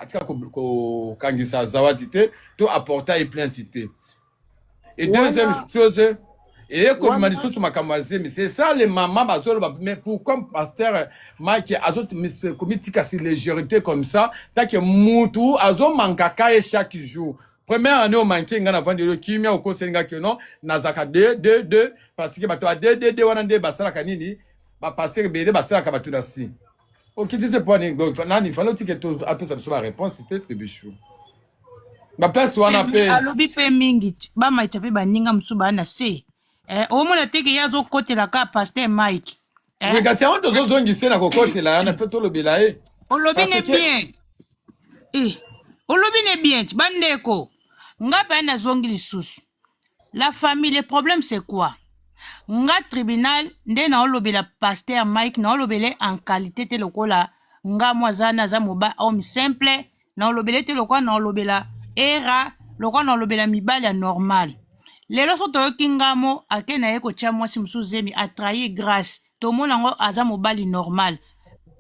Atika kokangisa Zawadi te to apporta ye plainte te. Et deuxième chose, eye kobima lisusu makambo ya zemi. C'est ça, les mama bazoloba: mais pourquoi pasteur Mike azokomitika si légèreté comme ça, take mutu azomankaka ye chaque jour? Première année omanke nga, navandi oyo kimia, okoseli nga ke non, nazalaka 2 2 2, parce que bato ya 2 2 2 wana nde basalaka nini? Bapasteur ebele basalaka bato na si okiti se po nani fale otike to apesa biso baréponse te. Tribichou, baplace wana mpe. Alobi mpe mingi, bamaita mpe baninga mosusu baa na se. Omona teke ye azokotela kaka pasteur Mike. Oui, kasi yango tozozongisa na kokotela yana mpe tolobela ye. Olobi ne bien, olobi ne bien. Ti bandeko, nga mpe nazongi lisusu. La famille, le problème, c'est quoi? Nga tribunal nde naolobela pasteur Mike, naolobela en qualité te lokola nga mo aza naza moba homme simple. Naolobela te lokola naolobela era, lokola naolobela mibali ya normal. Lelo so toyoki ngamo ake na ye kotia mwasi mosusu zemi, atrahir Grâce, tomona yango aza mobali normal.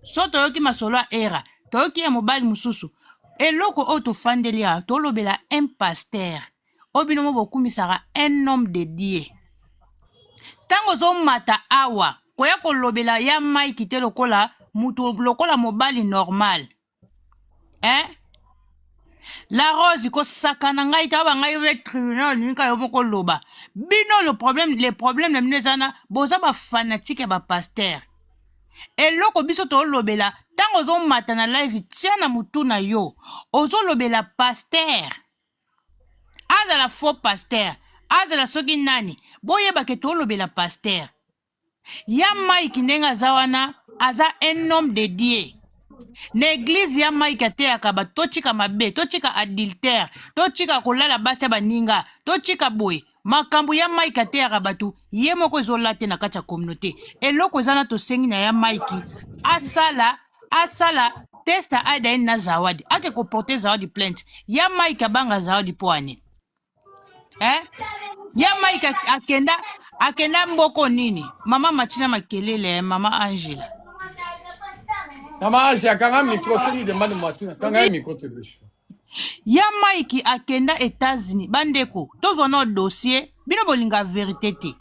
So toyoki masolo ya era, toyoki ya mobali mosusu. Eloko oyo tofandeli awa, tolobela un pasteur oyo bino mo bokumisaka, un homme de Dieu. Ntango ozomata awa koya kolobela ya Mike te lokola mutu, lokola mobali normal, eh? La Rose, kosaka na ngai ta bangai ve tribunal olingi yo moko loba. Bino, le problème na bino eza na boza bafanatique ya bapasteur. Eloko biso tolobela, ntango ozomata na live, tia na mutu na yo ozolobela pasteur, azala faux pasteur, azala soki nani, boyebake tolobela pasteur ya Mike ndenge aza wana, aza un homme de Dieu na église ya Mike. Ateyaka bato totika mabe, totika adultère, totika kolala basi ya baninga, totika boye. Makambo ya Mike ateyaka bato, ye moko ezola te na kati ya communauté. Eloko eza na tosengi na ya Mike, asala test ya ADN na Zawadi, ake koporter Zawadi plainte. Ya Mike abanga Zawadi mpo ani, eh? Ya Mike akenda mboko nini? Mama Matina makelele, mama Angela. Mama Angela, akanga micro. Soki demande Matina, kanga ye micro te, besho. Ya Mike akenda États-Unis. Bandeko, tozwa na dossier, bino bolinga vérité te.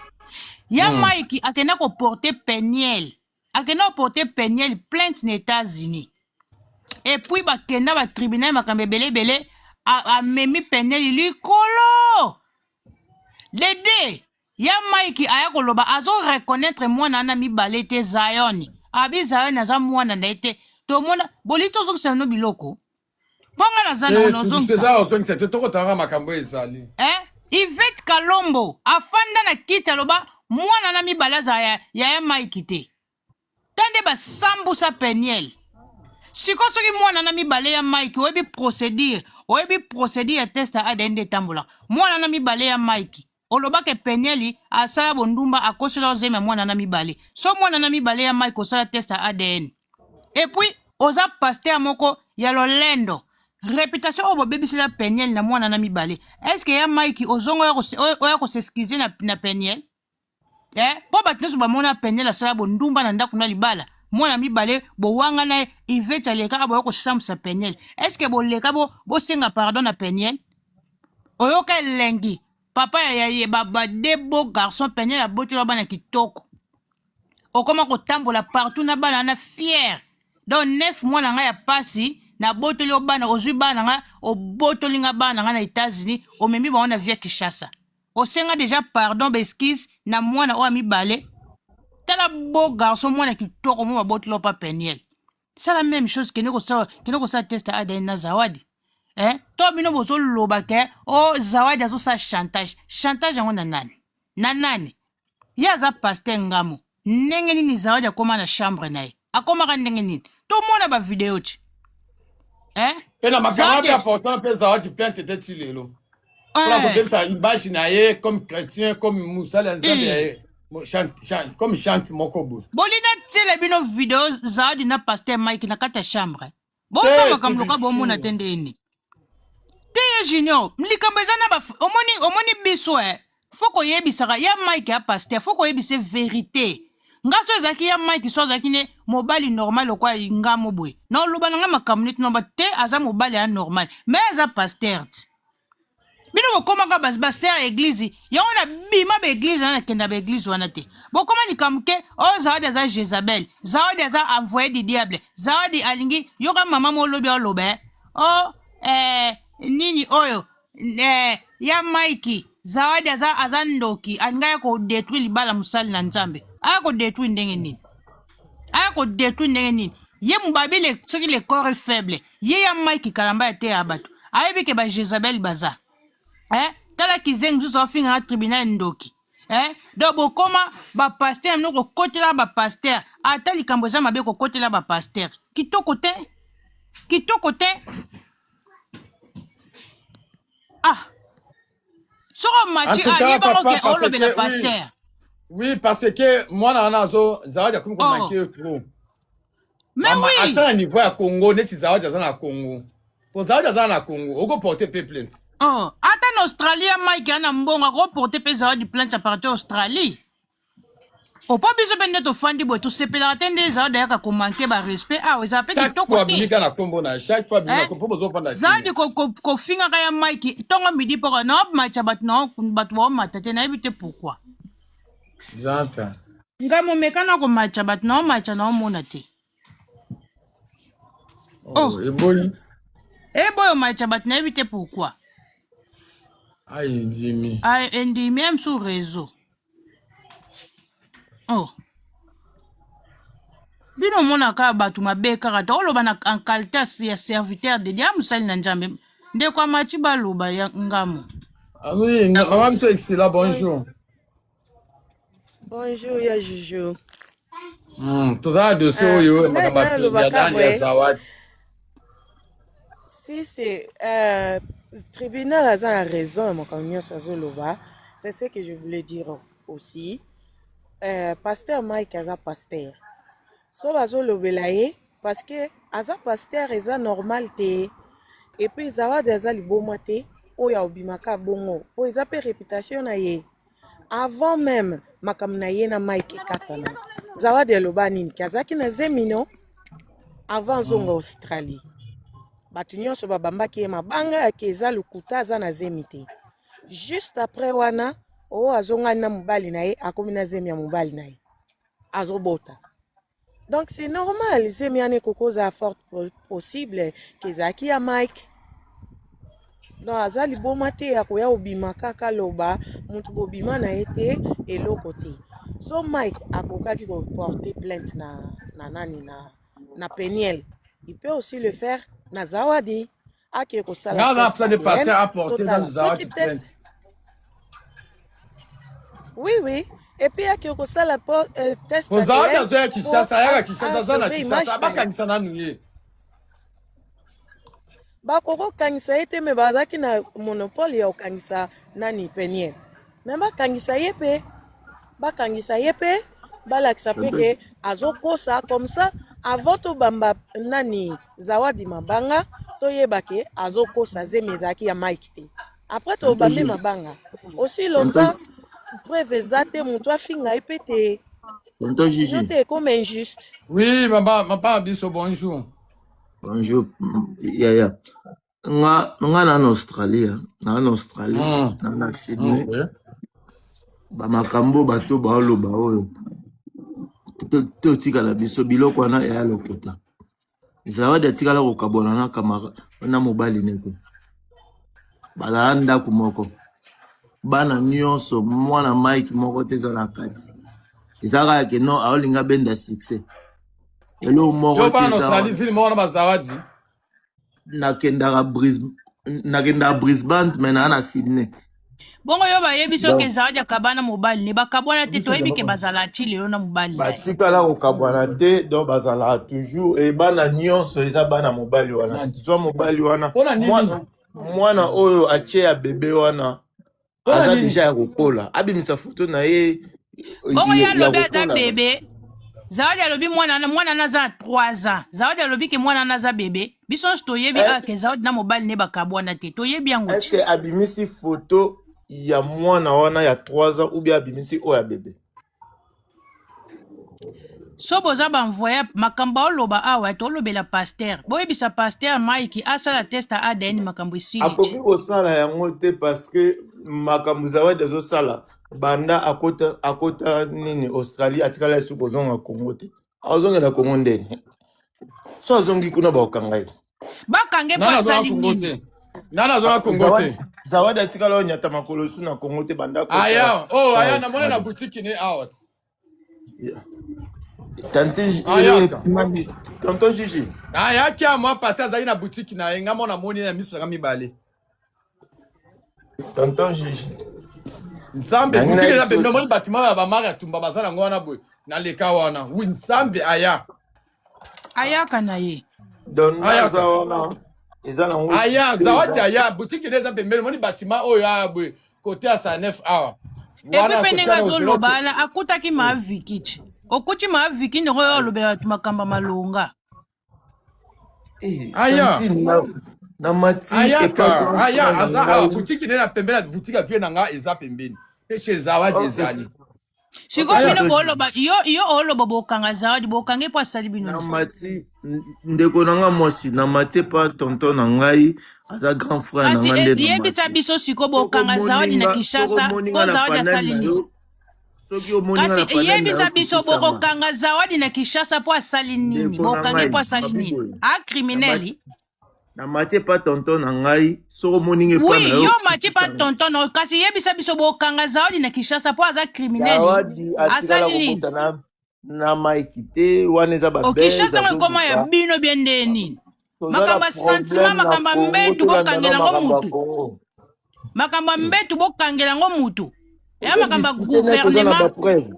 Ya Mike akenda koporter Peniel, akenda koporter Peniel plainte na États-Unis, et puis bakenda batribunal, makambo ebele ebele. Amemi Peniel likolo lede. Ya Mike aya koloba azoreconnaître mwana wana mibale te, Zion. Abi Zion aza mwana na ye te. Tomona boli, tozongisa bino biloko mpo nga naza nango, nazongisa. Eza ozongisa te, tokotanga makambo ezali. Eh? Ivete Kalombo afanda na kiti, aloba mwana na mibale aza ya Mike te. Ta nde basambusa Peniel. Sikoyo soki mwana na mibale ya Mike, oyebi procédure, oyebi procédure ya test ya ADN nde etambolaka. Mwana na mibale ya Mike, olobaka Penieli asala bondumba, akosela ozemi ya mwana na mibale. So mwana na mibale ya Mike, osala test ya ADN. Et puis oza pasteur moko ya lolendo, réputation oyo bobebisela Peniel na mwana na mibale. Est-ce ya Mike ozongo oya kos'excuser na Peniel, eh? Mpo bato nyonso bamona Peniel asala bondumba na ndako na libala, mwana mibale bowanga na ye. Ivete aleka boya kosambwisa Peniel. Est-ce boleka bosenga pardon na Peniel? Oyoka elengi papa ya ye ba beau garçon. Peniel abotela bana kitoko, okoma kotambola partout na bana wana fier. Donc 9 mois na ngai ya pasi, nabotoli yo bana, ozwi bana na ngai, obotoli nga bana na ngai na États-Unis, omemi bango na via Kinshasa. Osenga déjà pardon, baexcuse na mwana oyo ya mibale. Tala beau garçon, mwana kitoko mo babotela pa Peniel. Sala même chose, kende kosala test ya ADN na Zawadi, eh? To bino bozoloba ke o Zawadi azosala chantage. Chantage yango na nani? Na nani? Ye aza pasteur ngamo. Ndenge nini Zawadi akóma na chambre na ye? Akómaka ndenge nini? Tomona bavideo ti, eh? Mpe na makambo mpe important mpe Zawadi plainte te ti lelo mpona kobebisa image na ye comme chrétien, comme mosali ya Nzambe ya ye, comme chante moko boye. Bolina tiela bino video Zawadi na pasteur Mike na kati ya chambre. Bosa makambo loka bomona te ndeni te. Ye Junior, likambo eza na omoni, omoni biso, eh. Faut koyebisaka ya Mike ya pasteur, faut koyebisa vérité. Nga so ezalaki ya Mike, so azalaki ne mobali normal lokola nga mo boye, na oloba na nga makambo neti nomba te, aza mobali ya normal, mais aza pasteur ti. Bino bokomaka ba ba sœur ya église yango na bima ba église wana, nakenda ba église wana te. Bokoma likambo ke oyo Zawadi aza Jezabel, Zawadi aza envoyé du diable, Zawadi alingi yoka mama molobi oloba eh. O eh, nini oyo eh, ya Mike Zawadi aza, aza ndoki, alingi aya kodétruire libala mosali na Nzambe. Aya kodétruire ndenge nini? Aya kodétruire ndenge nini? Ye mobabi le, soki le corps est faible, ye ya Mike Kalamba ya te ya bato ayebi ke ba Jezabel baza eh? Tala kizengi mosusu afinga na tribunal ndoki eh? Donc bokoma bapasteur bino kokotela bapasteur, ata likambo eza mabe, kokotela bapasteur kitoko te, kitoko te. Ah, soko En omati tout cas, ayebango papa, ke parce olobela que oui, pasteur. Oui, parce que mwana wana azo Zawadi akomi Oh. komanke trop. Mais Mama, oui. ata na niveau ya Congo, neti Zawadi aza na Congo. Po Zawadi aza na Congo, okoporte pe plainte. Oh, ata na Australie ya Mike ana mbongo, akoporte mpe Zawadi plainte à partir ya Australie. Opo biso mpe nde tofandi boye, tosepelaka te nde Zawadi ayaka komanke barespect awa, ezala mpe Chaque kitoko fois abimi te. kaka na kombo na ye, chaque fois abimi na Eh? kombo, po bozofanda Zawadi kimia. kofingaka ya Mike ntongo midi poko na omatya bato na bato baomata te, nayebi te pourquoi. Zanta. Ngai momeka na komatya bato na omatya na omona te. Oh, Oh, eboyi. eboyo omatya bato, nayebi te pourquoi. Ayi ndimi. Ay, endimi ye mosusu réseau. Oh, bino omonaka bato mabe kaka te, oloba na en qualité ya serviteur de Dieu, mosali na Nzambe, ndeko amati baloba ya ngamo. Ah oui, maman biso Excella, Oui. bonjour. Bonjour, ya Juju. Toza na dossier Ah, oyo ngai makambo ya nalobaka nani ya boye Zawadi. Si c'est tribunal aza na raison na makambo nyonso azoloba, c'est ce que je voulais dire aussi. Pasteur Mike aza pasteur, so bazolobela ye parce que aza pasteur, eza normal te. Et puis Zawadi aza liboma te oyo aobimaka bongo, po eza mpe réputation na ye. Avant même makambo na ye na Mike ekatana, Zawadi aloba nini? Ke azalaki na zemi no avant azonga Australie. Bato nyonso babambaki ye mabanga yake eza lokuta, aza na zemi te. Juste après wana oyo azongani na mobali na ye, akomi na zemi ya mobali na ye, azobota. Donc c'est normal, zemi wana ekoki ozala fort possible ke ezalaki ya Mike. Donc aza liboma te ya koya obima kaka loba motu bobima na ye te, eloko te. So Mike akokaki koporter plainte na nani, na Peniel, il peut aussi le faire na Zawadi. Ake kosala Nga na test besoin de ADN, pasteur apporter totala nanu Zawadi soki test plainte. Oui, et puis ake kosala test Po Zawadi ADN azoya po Kinshasa, ayaka Kinshasa, aza na asauve image Kinshasa, na ye. bakangisa nanu ye. Bakokokangisa ye te, me bazalaki na monopole ya kokangisa nani, Peniel. Me bakangisa ye mpe, bakangisa ye mpe, balakisa mpe ke azokosa. Comme ça, avant tobamba nani, Zawadi mabanga, toyeba ke azokosa, zemi ezalaki ya Mike te. Après tobambe mabanga aussi longtemps preuve eza te, moto afinga ye mpe te. Tonton Sinon Gigi, te ekoma injuste. Oui, mama, mama biso, bonjour. Bonjour. Yaya. Nga na Australie, hein. Na na Australie, na Sydney. Bamakambo bato baoloba oyo. Totikala biso biloko wana eya lokota. Zawadi atikala kokabwana na kamara na mobali ne te. Bazala ndako moko. Bana nyonso, mwana Mike moko te eza na kati. Eza kaka ke non, aolinga benda succès. Eloko moko Yo te bana eza Australie, wana. ville moko na bazawadi. Nakendaka Brisbane, mais naa na Sydney. Bongo yo bayebi soki Donc, Zawadi akabana mobali ne, bakabwana te, toyebi ke bazala ti lelo na mobali na ye. Batikala kokabwana te, donc bazalaka toujours e bana nyonso eza bana mobali wana. Nani? Zwa mobali wana. Mpona nini? Mwana oyo atie ya bebe wana Mpona aza nini? déjà ya kokola, abimisa foto na ye. Bongo ye ya alobi aza kokola. bebe. Zawadi alobi mwana wana aza na 3 ans. Zawadi alobi ke mwana wana aza bebe. Biso nyonso toyebi Eh, kaka ke Zawadi na mobali ne bakabwana te, toyebi yango est ce ti. que abimisi foto ya mwana wana ya 3 ans ou bien abimisi oyo ya bebe? So boza ba envoyer makambo aoloba awa tolobela pasteur. Boyebisa pasteur Mike asala test ya ADN makambo esili. Akoki kosala yango te parce que makambo Zawadi azosala banda akota akota nini Australie atikala lisusu kozonga Congo te. Azongela Congo ndeni? So azongi kuna bakokanga ye. Bakange po Nani azonga asali Congo nini? te? Nani azonga Congo te? Zawadi atikala onyata makolo su na Congo te banda akota Aya, oh na aya namoni na Australie. boutique ne awa. Tante Ayaka. nani tonton Gigi. Ayaki ya mwa passé azalaki na boutique na ye nga mona moni na miso na nga mibale. Tonton Gigi. Nzambe Nangi na boutique eza biso pembeni omoni bâtiment ya bamari ya tumba baza nango wana boye naleka wana wi Nzambe aya. Ayaka na ye. Don naza Ayaka. wana eza nango Aya succès Zawadi eza aya boutique nde eza pembeni omoni bâtiment oyo aya boye kote ya Sanef awa. Epuis Wana mpe kote ndenge wana azoloba ozela wana akutaki ma Vicky ti. Okuti ma Vicky ndenge oyo alobela bato makambo ya malonga. Eh, Aya. tantine na, na mati epa Ayaka grand aya frère na aza awa ngai. boutique nde na pembeni ya boutique ya vie na nga eza pembeni. Pe chez Zawadi Ok, ezali. Sikoyo Aya. bino tonton boloba yo yo oloba bokanga Zawadi bokange mpo asali bino na nini? mati ndeko na nga mwasi na mati epa tonton na ngai aza grand frère na Kasi nga eh, nde na yebisa mati biso sikoyo soki bokanga omoni Zawadi na nga soki Kinshasa omoni mpo nga na Zawadi panel asali na nini? yo soki omoni nga Kasi na panel na yebisa yo biso kitisama bokokanga Zawadi na Kinshasa mpo asali nini? ndeko na Bokange ngai mpo asali babi nini? boye A na mati criminel? na mati epa tonton na ngai soki omoni nga epa Oui, na yo yo mati pa kitisanga tonton no kasi yebisa biso bokanga Zawadi na Kinshasa mpo aza criminel Zawadi atikala asali nini? kobota na na Mike te wana eza O babese Kinshasa ngo ekoma ya azoluka bino bien nde nini? toza na Makambo ya sentiment, problème na makambo ya Congo mbetu tolanda bokangela na ngo makambo ya mutu. Congo Makambo ya mbetu bokangela ngo mutu. Ya makambo ya tozodiscute ne toza na gouvernement bapreuve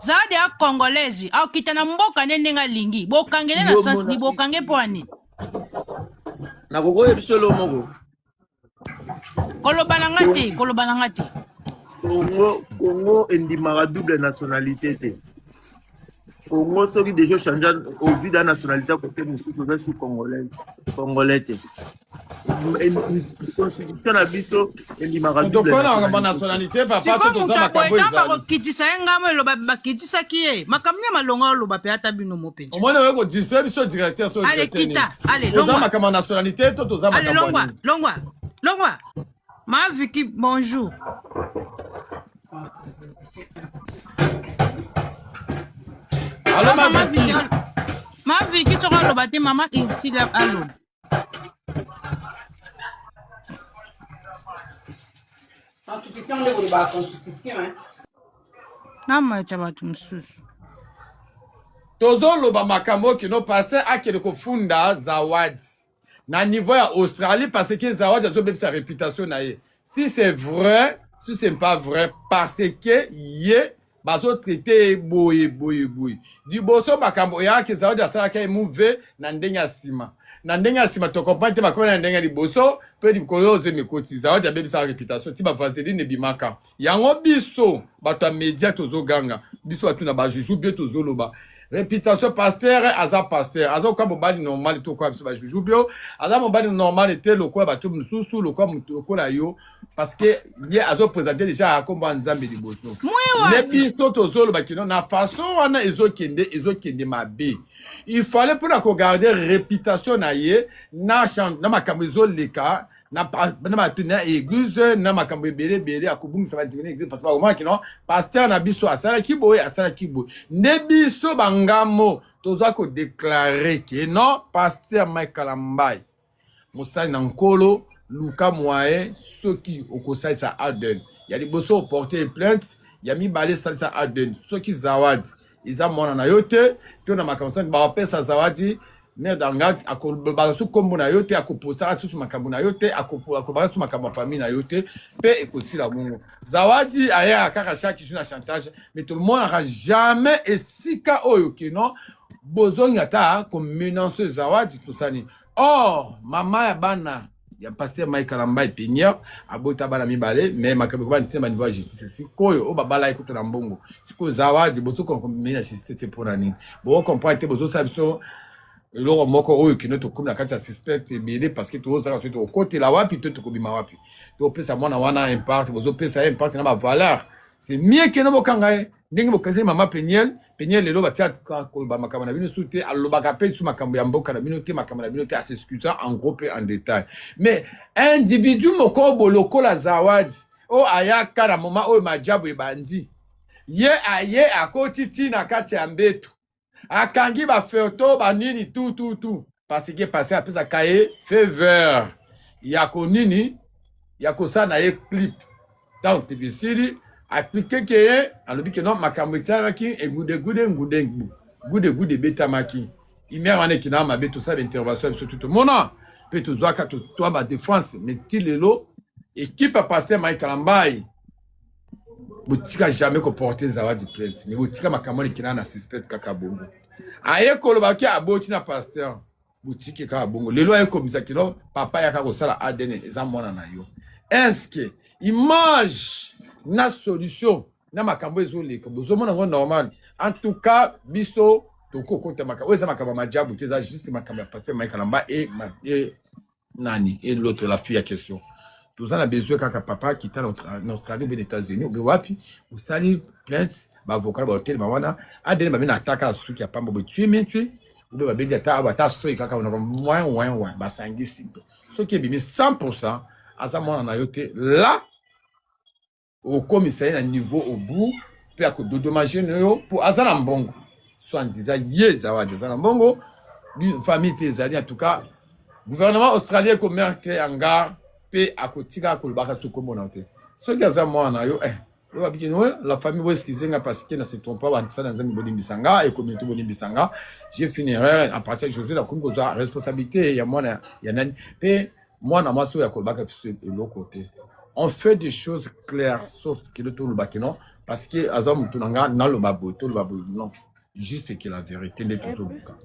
Zawadi a congolaise akita na mboka nde ndenge alingi bokangele na yo sens mona ni bokange mpo ya nini? nakokoyebisa biso elo moko Koloba na nga te, koloba na nga te. Congo Congo endimaka double nationalité te Congo soki déjà ochange ozwi da nationalité ya kote mosusu oza su congolais congolais te constitution na biso endimaka double tokona makambo ya nationalité nationalité papa Sikoyo to toza moto ya boye makambo ntango ezali bakokitisa ye ngambo eloba bakitisaki ye makambo nde malonga oloba mpe ata bino mo mpenza. omoni oye kodistraire biso directeur so Ale directeur nini kita, ale toza longwa, makambo ya nationalité to toza ale makambo ya longwa, nini longwa, longwa. Ma Vicky, bonjour. alo So mama ma Vicky, Vicky ma Vicky soki aloba te mama Ursule aloba. Constitution nde kolobaka constitution hein. Namata bato mosusu. tozoloba makambo oyo kino paster akende kofunda Zawadi na niveau ya Australie parce que Zawadi azobebisa réputation na ye si c'est vrai si c'est pas vrai parce que ye bazotraite ye boye boye boye liboso makambo oyaki Zawadi asalaki ye move na ndenge ya nsima na ndenge ya nsima tocomprendre te bakomi na ndenge ya liboso mpe likolo oyo ozemi ekoti Zawadi abebisaka réputation ti bavaseline ebimaka yango biso bato ya media tozoganga biso bato na bajuju bie tozoloba réputation pasteur aza pasteur aza koka mobali normal te okoya biso bajuju bio aza mobali normal te lokola bato mosusu lokola moto lokola yo parce que ye azoprésente déjà akombo ya nzambe liboso Mwe nde wapi? biso tozoloba kino na façon wana ezokende ezokende mabe il fallait mpona kogarde réputation na ye na, na makambo ezoleka na na bato na église na makambo ebele ebele akobungisa bandimi na église parce que bakomona kino pasteur na biso asalaki boye asalaki boye nde biso bangamo toza kodeklare ke non pasteur Mike Kalambai mosali na nkolo luka moyen soki okosalisa ADN ya liboso oporte plainte ya mibale esalisa ADN soki Zawadi eza mwana na yo te to na makambo sani bakopesa Zawadi mare danga akolobaka su nkombo na yo te akopostaka susu makambo na yo te akobaka su makambo ya famille na yo te mpe ekosila bongo Zawadi ayaka kaka chaque jour na chantage mais tomonaka jamais esika oyo keno bozongi ata komenance Zawadi tosani or mama ya bana ya pasteur Mike Kalambai Peniel abota bana mibale mais makambo ekoma ntina ba niveau ya justice sikoyo oyo babala ye kutu na mbongo sikoyo Zawadi bozokomene na justice te mpona nini bokocomprendre te bozosala biso eloko moko oyo kino tokomi na kati ya suspect ebele parce que tozosala soki tokokotela wapi to tokobima wapi topesa mwana wana impact bozopesa ye impact na bavaleur. C'est mieux que bokanga ye ndenge bokasi mama Peniel. Peniel lelo batia koloba makambo na bino su te, alobaka mpe su makambo ya mboka na bino te, makambo na bino te, as'excusant en gros mpe en détail. Mais individu moko bolokola Zawadi oyo ayaka na moment oyo majabu ebandi, ye aye akoti ti na kati ya mbeto, akangi bafoto banini tu tu tu, parce que passé apesaka ye faveur ya konini ya kosala na ye clip. Ntango clip esili, aplikeke ye, alobi ke non, makambo esalamaki egudegude ngude gudegude ebetamaki imere wana ekendaka mabe. Tosala baintervention ya biso tu, tomona mpe tozwaka twa badéfense. Mais ti lelo, équipe ya pasteur Mike Kalambayi, botika jamais koporte Zawadi plainte, mais botika makambo wana ekendaka na suspect kaka bongo. Aye koloba ke aboti na pasteur, botiki kaka bongo. Lelo aye komisa kino papa yaka kosala ADN, eza mwana na yo. Est-ce image na solution na makambo ezoleka, bozomona yango normal? En tout cas, biso tokokota makambo oyo eza makambo ya majabu te, eza juste makambo ya pasteur Mike Kalamba e nani e l'autre, la fille ya question. Toza na besoin kaka papa kita na Australie ou bien États-Unis ou bien wapi, osali plainte, baavocat baotelema wana, ADN babi na ataka suki ya pamba boye, tui tui, ou bien babendi ata awa, ata soki kaka onaka moins moins moins, basangisi. Soki ebimi 100 aza mwana na yo te, la okomisa ye na niveau obu mpe akodédommager na yo, mpo aza na mbongo. Soi-disant ye Zawadi aza na mbongo, famille mpe ezali. En tout cas, gouvernement australien ekomettre en garde mpe akotika kolobaka so kombo na yo te. Soki aza mwana na yo, eh, oyo babiki no la famille, bo excuse nga parce que na se trompe pas. Bandisala Nzambe, bolimbisa nga e communauté, bolimbisa nga, j'ai fait une erreur. À partir de Josué, nakomi kozwa responsabilité ya mwana ya nani mpe mwana mwasi oyo akolobaka biso eloko te. On fait des choses claires, sauf que le tolobaki non parce que aza motu na nga, naloba boye, toloba boye, non, juste que la vérité nde totoluka.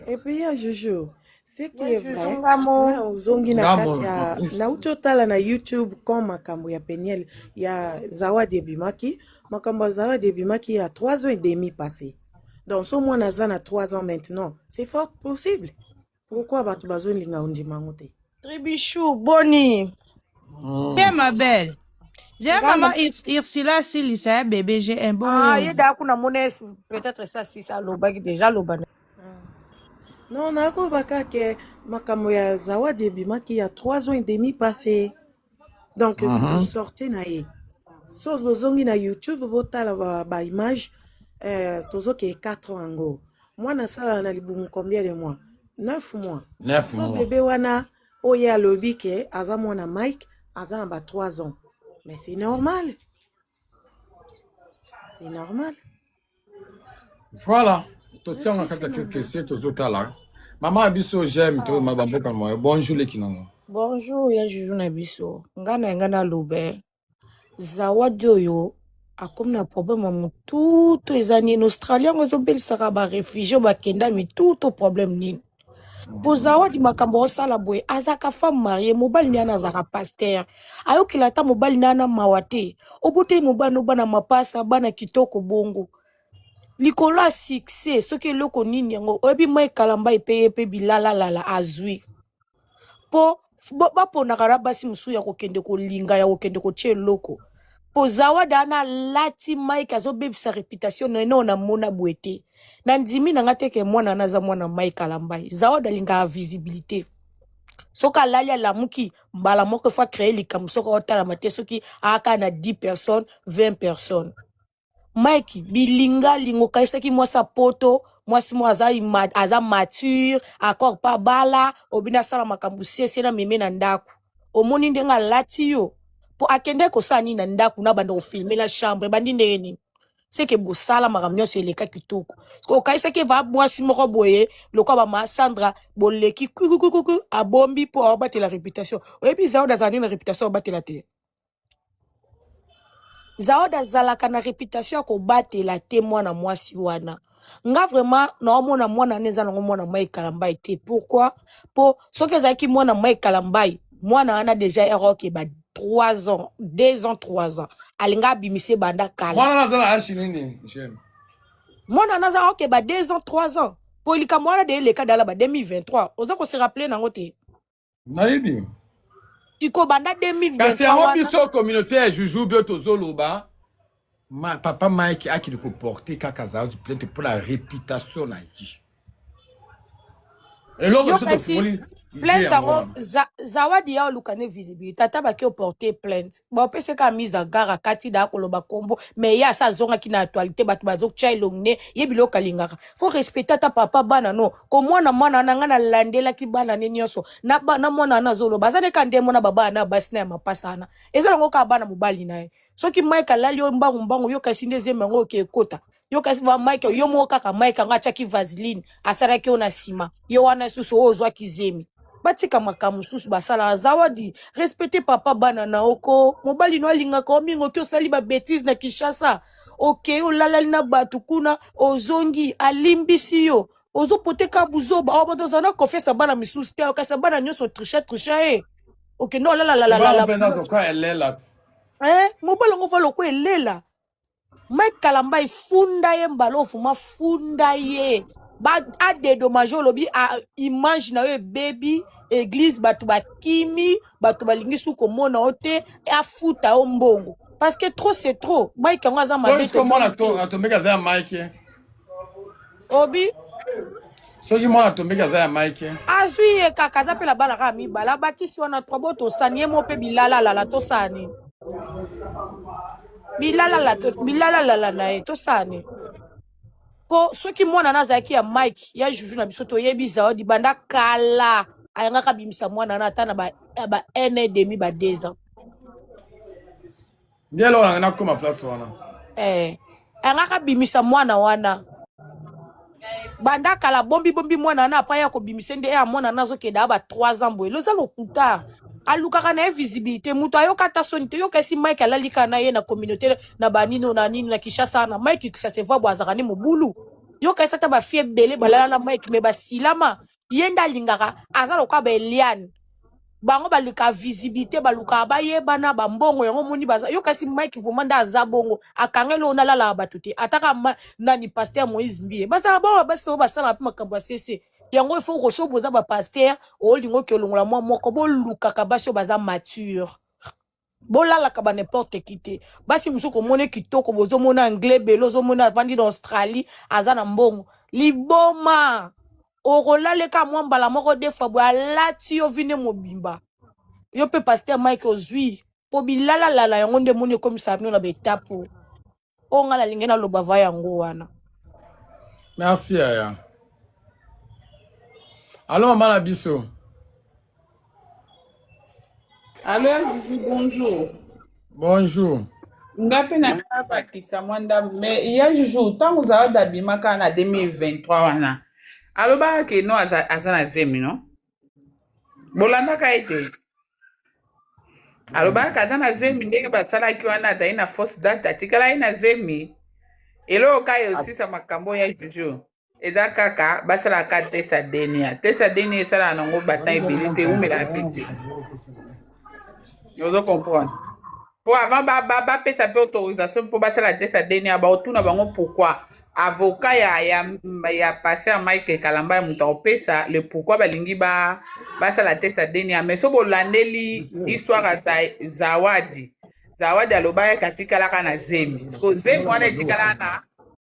Et puis ya Juju, ce qui est vrai, nga ozongi na kati ya nauti otala na YouTube comme makambo ya Peniel, ya Zawadi ebimaki. Makambo ya Zawadi ebimaki ya 3 ans et demi passé. Donc so mwana aza na 3 ans maintenant, c'est fort possible. Pourquoi bato bazolinga ondima yango te? Tribichou, boni? Te, ma belle. J'ai maman Ursula asilisa ya bébé, j'ai un bon. Ah, ye da kuna mona peut-être ça si ça alobaki déjà, aloba. Non, nakoyeba kaka makambo ya Zawadi ebimaki ya 3 ans et demi passé. Donc sorti na ye, so bozongi na YouTube, botala baimage, ba tozokee 4 ans yango. Mwana asalaka na libumu combien de mois? 9 mois. 9 So mois. Bébé wana oyo alobi ke aza mwana Mike, aza na ba 3 ans, mais c'est normal, c'est normal. Voilà, totianga kati ya question. Tozotala mama ya biso, j'aime to bamboka moyo. Bonjour leki nango. Bonjour ya Juju na biso. Nga na nga naloba, Zawadi oyo akomi na problème ya motu to eza nini? Australie yango ezobelisaka baréfugiés bakenda mitu to problème nini? Po Zawadi, makambo osala boye, azalaka femme mariée, mobali ni ana azalaka pasteur, ayokela ata mobali na ana mawa te. Oboteli mobali no bana mapasa, bana kitoko bongo, likolo ya succès soki eloko nini yango oyebi. Mai Kalamba epe ye mpe bilalalala azwi mpo baponaka na basi mosusu ya kokende kolinga, ya kokende kotia eloko. Mpo Zawadi ana alati Mike, azobebisa réputation na ye. No, namona boye te, na ndimi na nga te ke mwana wana aza mwana Mike Kalambai. Zawadi alingaka visibilité. Soki alali, alamuki, mbala moko efa créer likambo. Soki aotalama te, soki ayaka na 10 personnes, 20 personnes, Mike bilingalinga okanisaki mwasi poto, mwasi moko aza, aza mature accord pa bala obini, asala makambo siesie na meme na ndako. Omoni ndenge alati yo mpo akende kosala nini na ndako na banda kofilmer na chambre, ebandi ndenge nini? Seke bosala makambo nyonso eleka kitoko. Okanisaki eva mwasi moko boye lokola bama Sandra boleki kukukuku, abombi mpo aobatela réputation. Oyebi Zawadi azala nini na réputation aobatela te. Zawadi azalaka na réputation ya kobatela te. Mwana mwasi wana, nga vraiment naomona mwana wana eza nango mwana Mike Kalambai te. Pourquoi? Po soki ezalaki mwana Mike Kalambai, mwana wana déjà eroke ba 3 ans, 2 ans, 3 ans, alinga abimise banda kala. Mwana naza na âge nini, j'aime? Mwana wana aza oke ba 2 ans, 3 ans, po likambo wana de eleka dala ba 2023. Oza kose rappeler nango te? Nayebi. Siko banda 2023 Kasi yango wana biso communauté ya Juju bio tozoloba. Ma, papa Mike akende koporte kaka Zawadi plainte mpo na reputation na ye. Eloko Yo biso kasi tofungoli vie plainte yango yango wana. Zawadi ya oluka ne visibilité ata bake oporte plainte baopesi kaka mise en garde akati da koloba kombo mais ye asa azongaki na actualité bato bazotya elongi ne ye biloko alingaka faut respecter ata papa bana no komwana mwana wana ngai nalandelaki bana ne nyonso na, na mwana wana azoloba aza ne ka nde mona babana na basi na ya mapasa wana eza nango kaka bana mobali na ye soki Mike alali yo mbangu mbangu yo kasi nde zemi yango oke ekota yo kasi va Mike yo moko kaka Mike yango atiaki vaseline asalaki yo na nsima yo wana susu oyo ozwaki zemi batika makambo mosusu basalaka zawadi respecte papa bana na oko mobali no alingaka yo mingi oki osali babetise na kinshasa okei olalali na bato kuna ozongi alimbisi yo ozopoteka buzoba oyo bato ozala na confiance ya bana misusu te kasi bana nyonso tricha tricha ye okende Mobali olalalalala mpenza azoka elela ti. Eh, mobali yango va lokwa elela mike kalamba efunda ye mbala ofuma funda ye ba adedommage olobi a, image na yo ebebi eglise bato bakimi bato balingi su komona yo te afuta yo mbongo parce que trop c'est trop mike yango aza mabe Soki mwana toboyi te atombeki aza ya Mike. obi Soki mwana atombeki aza ya Mike. Azwi ye kaka aza mpe na bana kaka mibale abakisi wana trois bo tosani ye mo mpe bilalalala tosala nini bilalala bilalalala na ye tosala nini mpo soki mwana na azalaki ya mike ya juju na biso toyebi zawadi banda kala ayangaka abimisa mwana na ata na ba, ba 1 et demi ba 2 ans Nde eloko na ngai nakoma place wana. Eh, ayangaka abimisa mwana wana banda kala bombi bombi mwana wana apa ya kobimisa nde ya mwana wana azokende aba 3 ans boye loza lokuta alukaka na ye visibilité moto ayoka ata soni te yoka esi mike alali kaka na ye na communauté na banino na nini na kinshasa na mike ça se voit bo azalaka ne mobulu yoka esi ata bafie ebele balala na mike me basilama ye nde alingaka aza lokola ba eliane bango baluka visibilité balukaka bayebana bambongo yango omoni baza yo kasi mike vraiment nde aza bongo akangeli oyo nalalaka bato te ataka nani pasteur moïse mbiye bazala bango basi oyo basalaka mpe makambo ya sese yango ifo koso boza bapaster olinga oke olongola mwa moko bolukaka basi oyo baza mature bolalaka ba n'importe qui te basi mosusu komona kitoko bozomona anglais bele ozomona avandi na australie aza na mbongo liboma okolaleka mwa mbala moko de fois boye alati yo vine mobimba yo mpe paster mike ozwi mpo bilalalala yango nde emoni ekomisaka bino na baetape oyo oyo ngai nalingi naloba va yango wana Merci yaya. Alo mama na biso. Allo ya Juju, bonjour. Bonjour. Nga mpe na bakisa mwa ndambo mais ya Juju ntango Zawadi abimaka na 2023 wana alobaka ke no aza, aza na zemi no bolandaka ye te alobaka aza na zemi ndenge basalaki wana azali na fausse date atikala ye na zemi eloko kaka osisa makambo ya Juju eza kaka basalaka test ya DNA test ya DNA esalaka nango batemps ebele te eumelaka mpe te ozo comprendre mpo avant bapesa mpe autorisation mpo basala test ya DNA baotuna bango pourquoi avocat ya, ya, ya pasteur Mike Kalamba ya moto akopesa le pourquoi balingi ba basala test ya DNA mais so bolandeli histoire ya Zawadi Zawadi alobaki atikalaka na zemi siko zemi wana etikalaka na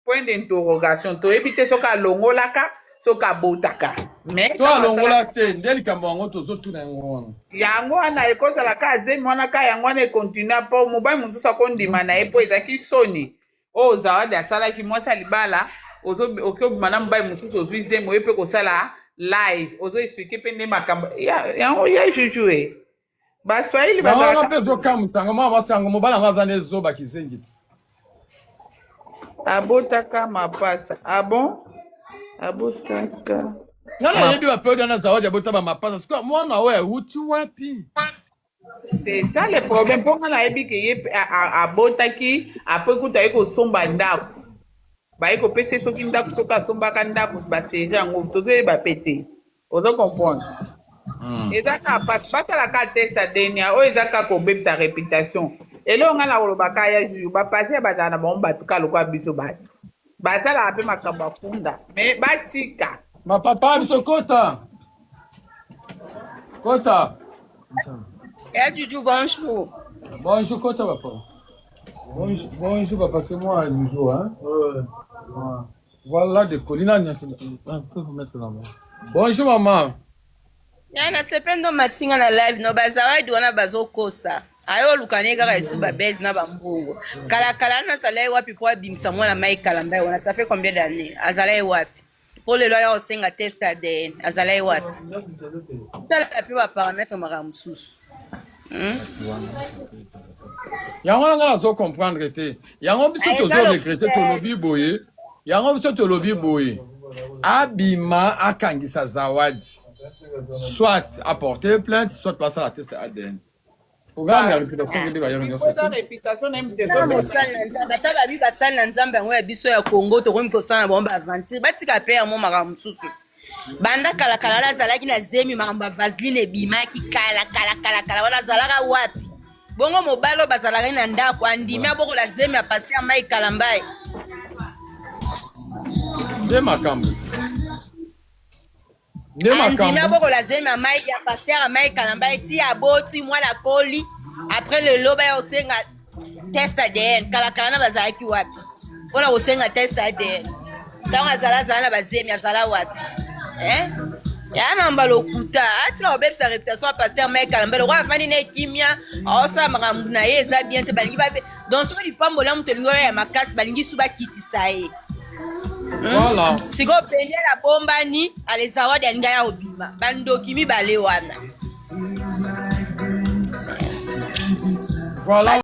point d'interrogation toyebi te soki alongolaka soki abotaka mais to alongola te nde likambo yango tozotuna yango wana yango wana ekozala ka zemi wana ka yango wana ekontinue mpo mobali mosusu akondima na ye mpo ezalaki soni oyo zawadi asalaki mwasi ya libala oki obima na mobali mosusu ozwi zemi oye mpe kosala live ozo explike mpe nde makambo yango ya juju e baswahili yango wana mpe ezokamwisa yango mwana mwasi yango mobali yango aza nde zoba kizengi ti abotaka mapasa ah bon abotaka nga nayebi baperiode wana zawadi abota bamapasa sikoyo mwana oyo awuti wapi c'est ça le problème mpo nga nayebi ke ye abotaki apres kutu aye kosomba ndako baye kopesa ye soki ndako soki asombaka ndako baserie yango tozoyeba mpe te ozo comprendre eza kaka pasi basala kaka test ya DNA oyo eza kaka kobebisa réputation eloko ngai nakoloba kaka ya juju bapasi ya bazala na bango bato kaka lokola biso bato basalaka mpe makambo ya kunda me batika mapapa biso kota kota Ya Juju, bonjour. Bonjour kota papa. Bonjour, bonjour papa, c'est moi Joujou. Hein? Ouais. Voilà des colis. On peut vous mettre là-bas. Bonjour maman. Ya na sependo matinga na live no bazawadi wana bazokosa ayo oluka ne kaka esu babese na bambongo kalakala wana azala ye wapi mpo abimisa mwana mai kalamba ye wana ça fait combien d'années azala ye wapi mpo lelo aya kosenga test ADN azala ye wapi tala mpe baparamètre makambo mosusu hmm? Yango wana nga nazo comprendre te. Yango biso Ah, tozo eza regretter lokuta. tolobi boye. Yango biso tolobi boye. Abima akangisa Zawadi. Soit apporter plainte, soit basala test ADN. Programme ya réputation nde bayano nyonso eza te. réputation na ye moto na ezobeba mosali na nzambe ata babi basali na nzambe yango ya biso ya congo tokomi kosala na bango baaventure batika mpe yango makambo mosusu banda kalakala wana azalaki na zemi makambo ya vaseline ebimaki kala kala kala kala wana azalaka wapi bongo mobali oyo bazalaki na ndako andimi abokola zemi ya pasteur Mike Kalambayi Nde makambo. Nde andimi makambo. abokola zemi ya Mike ya pasteur Mike Kalambayi ti aboti mwana akoli après lelo baya kosenga test ADN kalakala na bazalaki wapi mpona kosenga test ADN ntango azala azala na bazemi azala wapi eh? ya na mbala lokuta atika kobebisa réputation ya pasteur Mike Kalambayi lokola afandi na ekimia aosala makambo na ye eza bien te balingi babe donc soki lipambola moto elingi oyo ya makasi balingi su bakitisa ye. Voilà. Sikoyo Peniel abombani alezawadi alingi aya kobima bandoki mibale wana. Voilà.